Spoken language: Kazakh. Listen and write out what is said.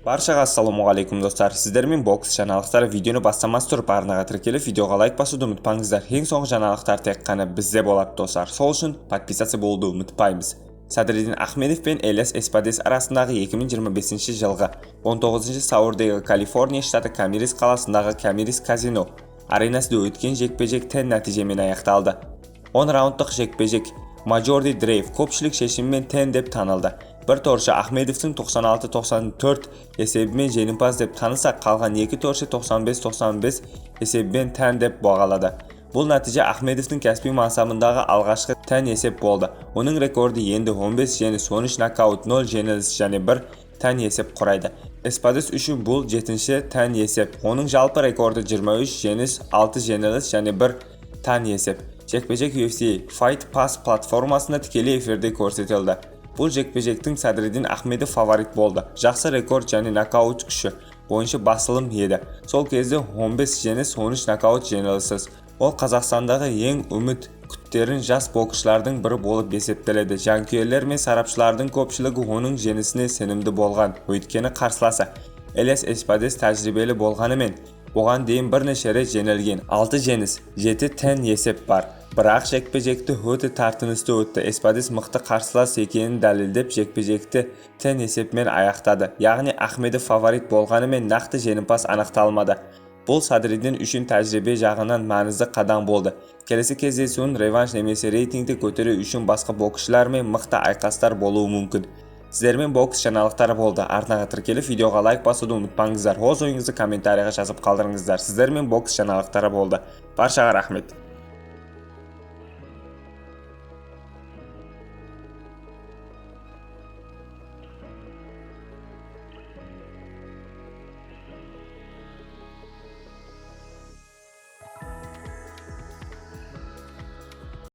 Баршаға ассалаумағалейкум, достар! Сіздермен бокс жаңалықтары. Видеоны бастамас тұрып, арнаға тіркеліп, видеоға лайк басуды ұмытпаңыздар. Ең соңғы жаңалықтар тек қана бізде болады, достар. Сол үшін подписаться болуды ұмытпаймыз. Садриддин Ахмедов пен Элиас Эспадес арасындағы 2025 жылғы 19 сәуірдегі Калифорния штаты Камерис қаласындағы Камерис Казино аренасында өткен жекпе-жек тең нәтижемен аяқталды. 10 раундтық жекпе-жек Majority Drive көпшілік шешімімен тең деп танылды. Бір торшы Ахмедовтің 96-94 есебімен жеңімпаз деп таныса, қалған екі торшы 95-95 есебімен тең деп бағалады. Бұл нәтиже Ахмедовтің кәсіби мансабындағы алғашқы тең есеп болды. Оның рекорды енді 15 жеңіс, 13 нокаут, 0 жеңіліс және 1 тең есеп құрайды. Эспадес үшін бұл жетінші тең есеп. Оның жалпы рекорды 23 жеңіс, 6 жеңіліс және 1 тең есеп. Жекпе-жек UFC Fight Pass платформасында тікелей эфирде көрсетілді. Бұл жекпе-жектің Садриддин Ахмедов фаворит болды. Жақсы рекорд және нокаут күші бойынша басылым еді. Сол кезде 15 жеңіс, 13 нокаут, жеңіліссіз. Ол Қазақстандағы ең үміт күттерін жас боксшылардың бірі болып есептеледі. Жанкүйерлер мен сарапшылардың көпшілігі оның жеңісіне сенімді болған. Өйткені қарсыласы Элиас Эспадес тәжірибелі болғанымен, бұған дейін бірнеше рет жеңілген. 6 жеңіс, 7 тең есеп бар. Бірақ жекпе-жекті өте тартынысты өтті. Эспадес мықты қарсылас екенін дәлелдеп, жекпе-жекті тең есепмен аяқтады. Яғни Ахмедов фаворит болғанымен, нақты жеңімпаз анықталмады. Бұл Садриддин үшін тәжірибе жағынан маңызды қадам болды. Келесі кездесуін реванш немесе рейтингті көтеру үшін басқа боксшылармен мықты айқастар болуы мүмкін. Сіздермен бокс жаңалықтары болды. Арнаға тіркеліп, видеоға лайк басуды ұмытпаңыздар. Өз ойыңызды комментарийға жазып қалдырыңыздар. Сіздермен бокс жаңалықтары болды. Баршаға рахмет.